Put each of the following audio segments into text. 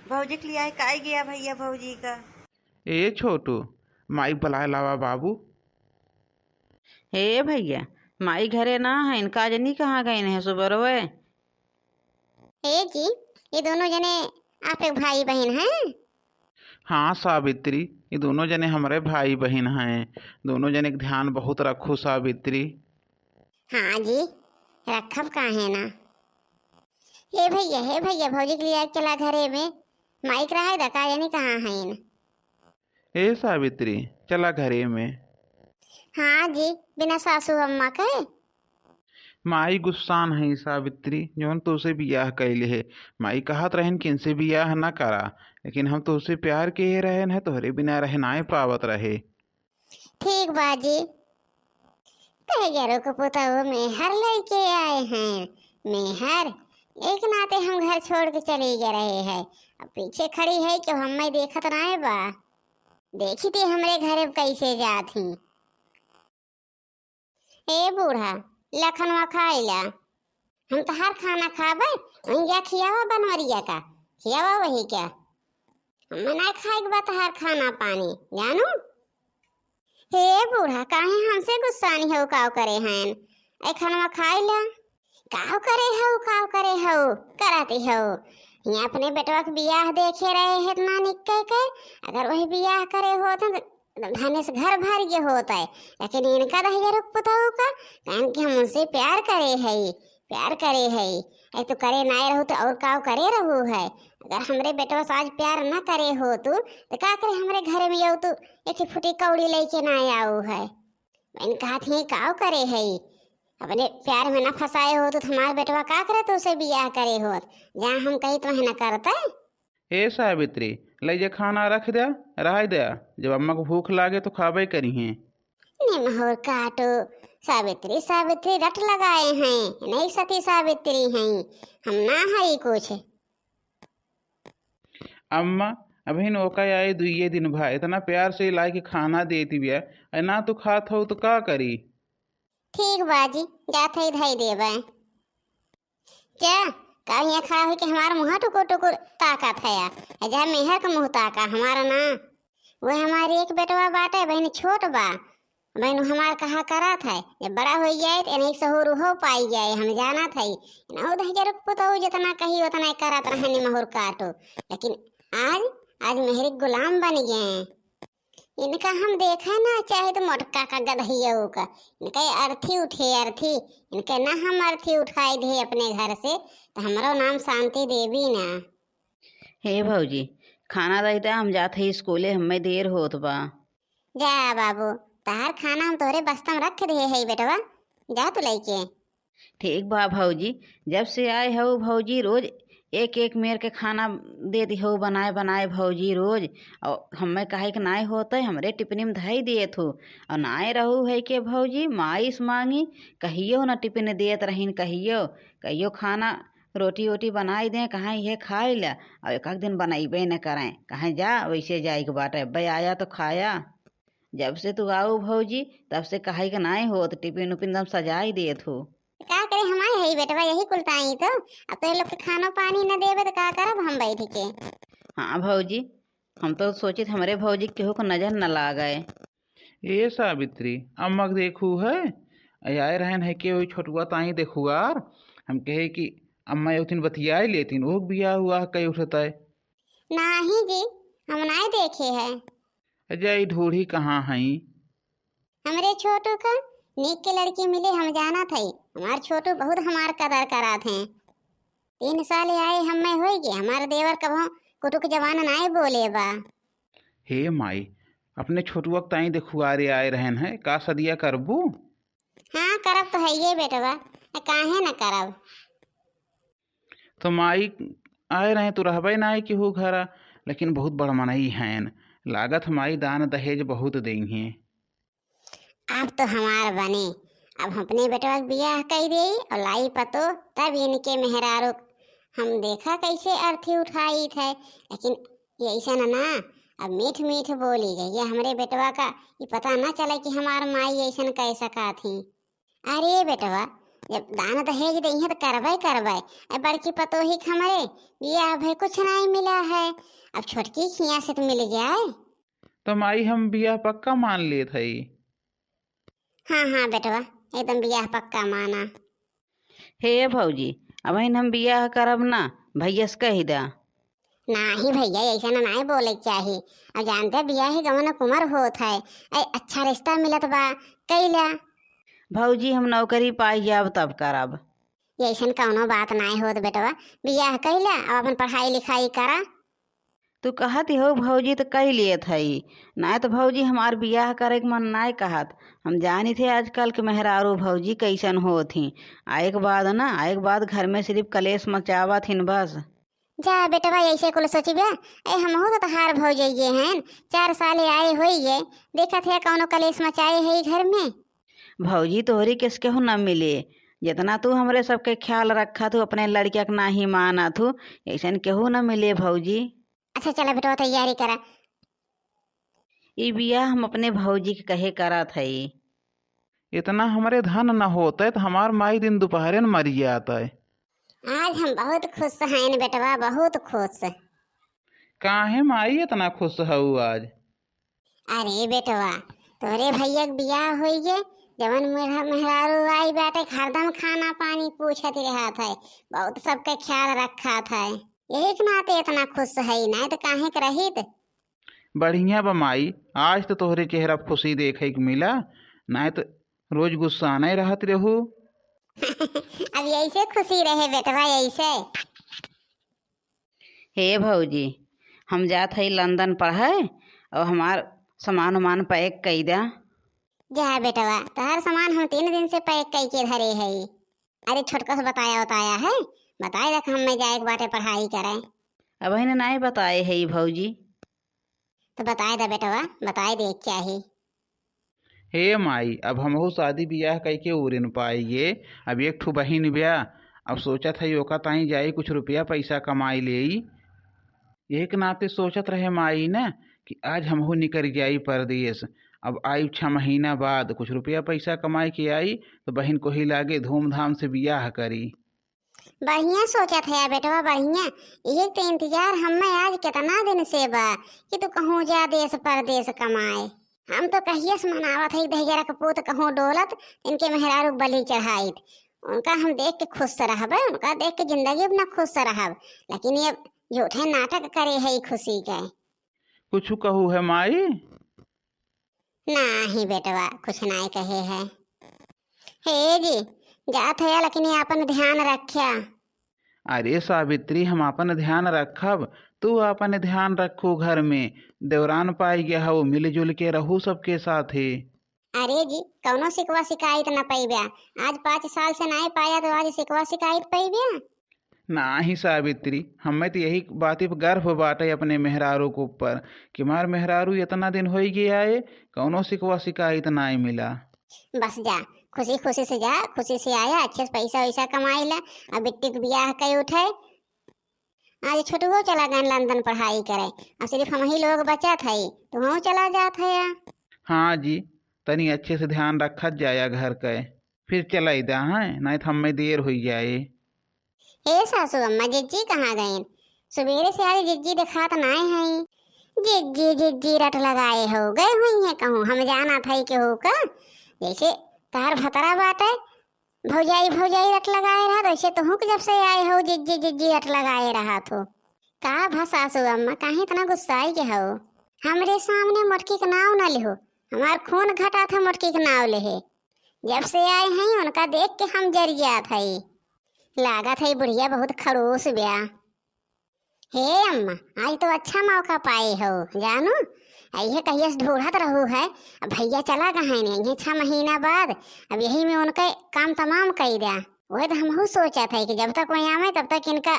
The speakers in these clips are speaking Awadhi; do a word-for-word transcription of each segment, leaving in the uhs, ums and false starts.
भौजी के लियाए काई गया भैया भौजी का? ए छोटू, माई बुलाए लावा बाबू। ए भैया, माई घरे ना है, इनका जनी कहाँ गइन है सुबरवे? ए जी, ये दोनों जने आप एक भाई बहिन हैं? हाँ सावित्री, ये दोनों जने हमरे भाई बहिन हैं। दोनों जने के ध्यान बहुत रखू सावित्री। हाँ जी, रखब काहे ना। हे भैया, हे भैया, भौजी के लियाए चला घरे में। माई के रहे दा, का जनी कहाँ हइन। ए सावित्री, चला घरे में। हाँ जी, बिना सासू अम्मा के। माई गुस्सान है सावित्री, जौन तोसे बियाह कैले है। माई कहत रहन कि इनसे बियाह न करा, लेकिन हम तोसे प्यार के रहेन है, तोहरे बिना रह नाय पावत रहे। ठीक बा जी। तैयारों के पुतहु मेहर लेके आए हैं। मेहर, एक नाते हम घर छोड़ के चले गए रहे हैं। अब पीछे खड़ी है कि हमें देखत नाय बा। देखी थी हमरे घर में कैसे जात ही। ए बूढ़ा, लखनवा खाइला। हम तहार खाना खाबे, वहीं जा खियावा बनवरिया का, खियावा वही क्या। हमें ना खाए के बा तहार खाना पानी, जानू। हे बूढ़ा, काहे हमसे गुस्सानी हो, काव करे हैं? ए खनवा खाइला। काव करे हो, काव करे हो, कराती हो। यहाँ अपने बेटवा के बियाह देखे रहे हैं इतना निक्के के, अगर वही बियाह करे होत हैं तो धने से घर भर गए होत है। लेकिन इनका दहिया रुक पुतहु का, कहन कि हम उनसे प्यार करे है, प्यार करे है। ए तो करे नाय रहू तो और काव करे रहू है? अगर हमरे बेटवा से आज प्यार न करे हो तू, तो का करे हमरे घर में यो तू एक फुटी कौड़ी लेके ना आऊ है? बहन कहत ही काव करे है, अपने प्यार में ना फंसाए हो तो हमार बेटवा का करे तो उसे बियाह करे होत, जहाँ हम कही तो वहीं ना करते। ए सावित्री, ले जे खाना रख दे, रह दे, जब अम्मा को भूख लागे तो खाबे करी हैं। निमहुर काटो, सावित्री सावित्री रट लगाए हैं, नहीं सती सावित्री हैं, हम ना हई कुछ। अम्मा, अभी ओका आए दुइये दिन भा, इतना प्यार से लाए के खाना देती बिया, अरे ना तू खात हो तो का करी? ठीक बाजी, जात है धई देबे। क्या? का यहाँ खड़ा होके हमार मुँह टुकुर टुकुर ताकत है? जा मेहर के मुँह ताका, हमारा ना। वह हमारी एक बेटवा बाटे, बहन छोट बा। बहन हमार कहा करत है, जब बड़ा हो जाए तो इन्हें सहूर हो पाई जाए, हम जानत है। इन्हों दहिजर पुतहु जितना कही उतना करत रहे निमहुर काटो, लेकिन आज, आज मेहरी गुलाम बन गए हैं। इनका हम देखे ना चाहे तो मोटका का गदहियो का, इनके अर्थी उठे अर्थी, इनके ना हम अर्थी उठाई दे अपने घर से, तो हमरो नाम शांति देवी ना। हे भौजी, खाना दे दे, हम जात है स्कूले, हमें देर होत बा। जा बाबू, तहार खाना हम तोहरे बस्ता में रख दे है बेटवा, जा तू लेके। ठीक बा भौजी, जब से आए हो भौजी, रोज एक एक मेर के खाना देती हो बनाए बनाए भौजी रोज। और हमें कहे के नाय होते, हमरे टिफिन में धई दिए थू। और नाय रहू है के भौजी, माइस मांगी, कहियो ना टिफिन देत रहीन, कहियो, कहियो खाना रोटी वोटी बनाई दे, कहाँ ये खाई ले, और एक आध दिन बनैबे न करें, कहें जा वैसे जाए के बाटे, अब्बे आया तो खाया। जब से तू आऊ भौजी, तब से कहे के नाय होत, टिफिन उफिन दम सजाई देत हो। का करे हमारे है बेटवा, यही कुल ताई तो। अब तो ये लोग के खानो पानी न देबे तो का करब हम बैठ के? हाँ भौजी, हम तो सोचित हमरे भौजी के केहू को नजर न लागे। ए सावित्री, अम्मा के देखू है, आए रहन है के वही छोटुआ ताई देखुआर, हम कहे कि अम्मा एक दिन बतियाए लेतिन, ओह बियाह हुआ है कई उठता है। नाही जी, हम नाय देखे है। अजय, ई ढूढ़ी कहाँ हई? हमरे छोटू का नीक के लड़की मिले, हम जानत हई। हमार छोटू बहुत हमार कदर करात हैं। तीन साल आए हमें होई गए, हमार देवर कभो कुटुक जबान नाय बोले बा। हे माई, अपने छोटुआ के ताई देखुआरे आए रहन है, का सदिया करबू? हाँ, करब तो है ये बेटवा, काहे न करब। तो माई आए रहे तो रहबे ना आए केहू घरा, लेकिन बहुत बड़ मनई हैं। लागत माई दान दहेज बहुत देइहें। अब तो हमार बने, अब हम अपने बेटवा के बियाह कई देई और लाई पतो, तब इनके मेहरारू हम देखा कैसे अर्थी उठाई थे। लेकिन ये ऐसा ना, ना, अब मीठ मीठ बोली, जहिया हमरे बेटवा का ये पता ना चले कि हमार माई ऐसन कह सका थी। अरे बेटवा, जब दान दहेज देइहें त करबै करबै। ए बड़की पतोही के हमरे बियाह भए कुछ नाहीं मिला है, अब छोटकी खिया से त मिल जाए। त माई, हम बियाह पक्का मान लेत हई। हाँ, हाँ बेटवा, एकदम बियाह पक्का माना। हे भौजी, अबहिन हम बियाह करब ना, भैया से कहि दा। नाहीं भैया, ऐसे ना, नाहीं बोले के चाही। अब जानते, बियाह ही गवन कुमर होत है। ए, अच्छा रिश्ता मिलत बा, कइला। भौजी, हम नौकरी पाई जाब तब करब। ऐसन कौनो बात नाहीं होत बेटवा, बियाह कइला, अब अपन पढ़ाई लिखाई करा। तू कहत हो भौजी त कइ लेत हई, नाहीं त भौजी हमार बियाह करे के मन नाहीं कहत। हम जानित है आजकल के मेहरारू भौजी कैसन होत ही। आए के बाद ना, आए के बाद घर में सिर्फ कलेश मचावत हिन बस। जा बेटवा, ऐसे कुल सोचिबे, ए हमहू तो तहार भौजइये हैं, चार साल आए होइये, देखत है कौनो कलेश मचाए है घर में। भौजी तोहरी किस केहू न मिले, जितना तू हमरे सबके ख्याल रखत हू, अपने लड़किया के नाहीं मानत हू, ऐसन केहू न मिले भौजी। अच्छा चला बेटवा, तैयारी करा। ई बियाह हम अपने भौजी के कहे करत हई। इतना हमरे धन न होते त हमार माई दिन दुपहरे न मरी जाते। आज हम बहुत खुश हैं बेटवा, बहुत खुश। काहे माई इतना खुश हऊ आज? अरे बेटवा, तोरे भैया के बियाह होइये, जवन मेहरा-, मेहरारू आई बाटे, हरदम खाना पानी पूछत रहत है, बहुत सबके ख्याल रखत है, यही के नाते इतना खुश है, नाहीं त काहे के रहित। बढ़िया बा माई, आज त तोहरे चेहरा पे खुशी देखे के मिला, नाहीं त रोज गुस्साने रहत रहू। अब यैसे खुशी रहे बेटवा, यैसे। हे भौजी, हम जात हई लंदन पढ़े, और हमार सामान उमान पैक कई द्या। जा बेटवा, तोहार सामान हम तीन दिन से पैक कई के धरे हई। अरे छोटका से बताया उताया है, बताए रख हमें जाए के बाटे पढ़ाई करे। अबहिन नाहीं बताए हई भौजी। त बताए द बेटवा, बताए दे के चाही। हे माई, अब हमहू शादी बियाह कइके उरिन पाइए। अब एक ठो बहिन ब्या, अब सोचत हई ओका ताई जाई कुछ रुपया पैसा कमाई लेई। यही के नाते सोचत रहे माई न कि आज हमहू निकल जाई परदेस। अब आई छह महीना बाद कुछ रुपया पैसा कमाई के आई त बहिन कोही लागे धूमधाम से बियाह करी। बढ़िया सोचत है बेटवा, बढ़िया। यही तो इंतजार हमें आज कितना दिन से बा कि तू कहूँ जा देश परदेश कमाए। हम तो कहिए से मनावत है दहिजरा के पूत कहूँ डोलत, इनके मेहरारू बलि चढ़ाइत। उनका हम देख के खुश रहबे, उनका देख के जिंदगी में ना खुश रहब, लेकिन ये झूठे नाटक करे है ई खुशी के। कुछ कहू है माई? नाही बेटवा, कुछ नाही कहे है। हे जी, जात है, लेकिन ये अपन ध्यान रख्या। अरे सावित्री, हम अपन ध्यान रखब, तू अपन ध्यान रखू घर में। देवरान पाई गया हो, मिलजुल के रहू सबके साथे। अरे जी, कौनो शिकवा शिकायत न पैब्या। आज पाँच साल से नाही पाया तो आज शिकवा शिकायत पैब्या? नाही सावित्री, हमें तो यही बात पे गर्व बाटे अपने मेहरारू के ऊपर कि हमार मेहरारू इतना दिन होई गया है, कौनो शिकवा शिकायत नाही मिला। बस जा, खुशी खुशी से जा, खुशी से आया, अच्छे से पैसा वैसा कमाई ला, अब बिट्टी के बियाह कई उठे। आज छोटुओ चला गए लंदन पढ़ाई करे, अब सिर्फ हम ही लोग बचत है, तुहू चला जात है। हाँ जी, तनी अच्छे से ध्यान रखत जाया घर के, फिर चलाई दा है, नहीं तो हमें देर होई जाए। ए सासू अम्मा, जिज्जी कहाँ गईन? सुबेरे से आज जिज्जी देखात नाय है। जिज्जी, जिज्जी रट लगाए हो, गए हुई हैं कहूँ, हम जानत है केहू का? जैसे तार भतरा बाटे, भौजाई, भौजाई रट लगाए रहत, वैसे तुहू के जब से आए हो, जिज्जी, जिज्जी रट लगाए रहत हो। का भा सासू अम्मा, काहे इतना गुस्साई के हो? हमरे सामने मोटकी के नाव न लिहो, हमार खून घटा था मोटकी के नाव लेहे। जब से आए हैं, उनका देख के हम जर जात है। लागत है बुढ़िया बहुत खड़ूस ब्या। हे अम्मा, आज तो अच्छा मौका पाए हो, जानू। अइहे कहिया से ढूढ़त रहू है, अब भैया चला गए हैं, अइहे छह महीना बाद, अब यही में उनके काम तमाम कई द्या। वह तो हमहू सोचत है कि जब तक वही आवे, तब तक इनका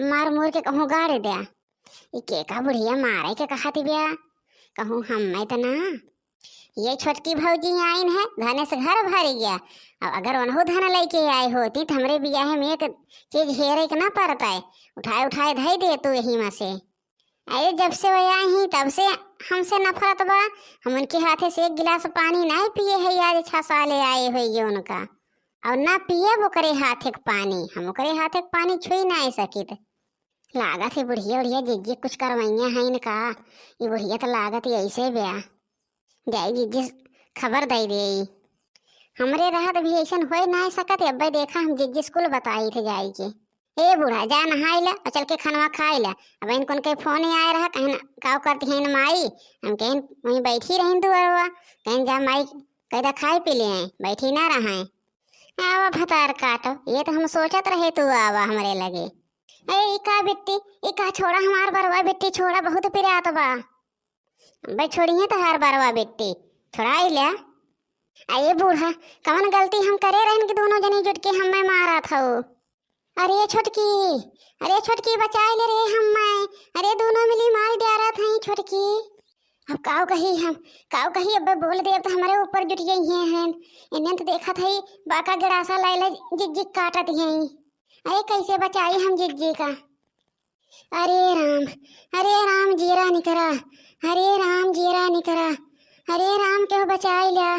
मार मूर के कहूँ गाड़ द्या। ई के का बुढ़िया मारे के कहत ब्या, कहूँ हमें तो ना। ये छोटकी भौजी आइन है, धने से घर भर गया। अब अगर उनहु धन लेके आई होती, तो हमरे बियाहे में एक चीज हेरे के ना पड़ता है, उठाए उठाए धई दे तू यही में से। अरे, जब से वो आई ही, तब से हमसे नफरत बा। हम उनके हाथे से एक गिलास पानी नहीं पिए है, आज छह साले आए होइए उनका। और ना पियब ओकरे हाथे के पानी, हम ओकरे हाथे के पानी छुई नाहीं सकित। लागत है बुढ़िया उढ़िया जिज्जी कुछ करवइया हैं इनका। ई बुढ़िया तो लागत ही ऐसे ब्या। जाई जिज्जी खबर दे दे। हमरे रहत भी ऐसन होए नाहीं सकत है। अब्बे देखा हम जिज्जी स्कूल बताई थे जाई के। ए बूढ़ा, जा नहाई ला और चल के खनवा खाई ला। अब इनको उनके फोन ही आए रहा, कहें काव करती हैं माई। हम कहें वहीं बैठी रही दुआरवा, कहें जा माई, कह दा खाए पी ले हैं, बैठी ना रहा। आवा भतार काटो, ये तो हम सोचत रहे तू आवा हमरे लगे। ए, ई का बिट्टी, ई का, छोड़ा हमार बरवा बिट्टी, छोड़ा, बहुत पिरात बा। बे छोड़िए तोहार बरवा बिट्टी, छोड़ाई ले। आ ए बूढ़ा, कवन गलती हम करे रहन कि दोनों जनी जुट के हमें मारत हऊ? अरे छोटकी, अरे छोटकी, बचाई ले रे हमें। अरे दोनों मिली मार डारत हैं छोटकी। अब काव कही हम, काव कही, अब बोल देब तो हमारे ऊपर जुट गई हैं। इन्हें तो देखत है बाका गिड़ासा लाइले जिज्जी काटत हैं। अरे कैसे बचाई हम जिज्जी का? अरे राम, अरे राम, जियरा निकरा, अरे राम, जियरा निकरा, अरे राम, केहू बचाई ल्या।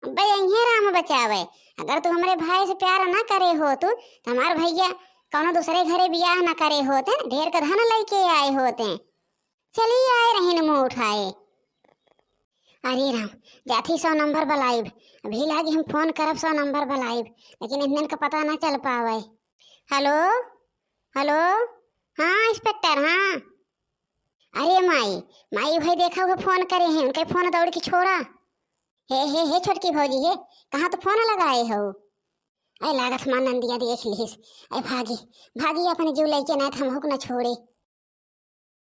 अब्बे यही राम बचावे। अगर तू हमरे भाई से प्यार ना करे होतू, तो हमार भैया कौनो दूसरे घरे बियाह ना करे होते, ढेर के धन लेके आए होते। चली आए रहीन मुँह उठाए। अरे राम, जाथी सौ नंबर बलाइब, अभी लागी हम फोन करब सौ नंबर बलाइब, लेकिन इन्हन का पता ना चल पावे। हेलो, हेलो, हाँ इंस्पेक्टर, हाँ। अरे माई, माई भाई देखा हुआ फोन करे हैं, उनके फोन दौड़ के छोड़ा। हे, हे, हे छोटकी भौजी, हे, कहाँ तो फोन लगाए हो? अरे लागत मान नंदिया देख लिहिस। अरे भागी, भागी अपने जीव लेके ना तो हमहू के ना छोड़े।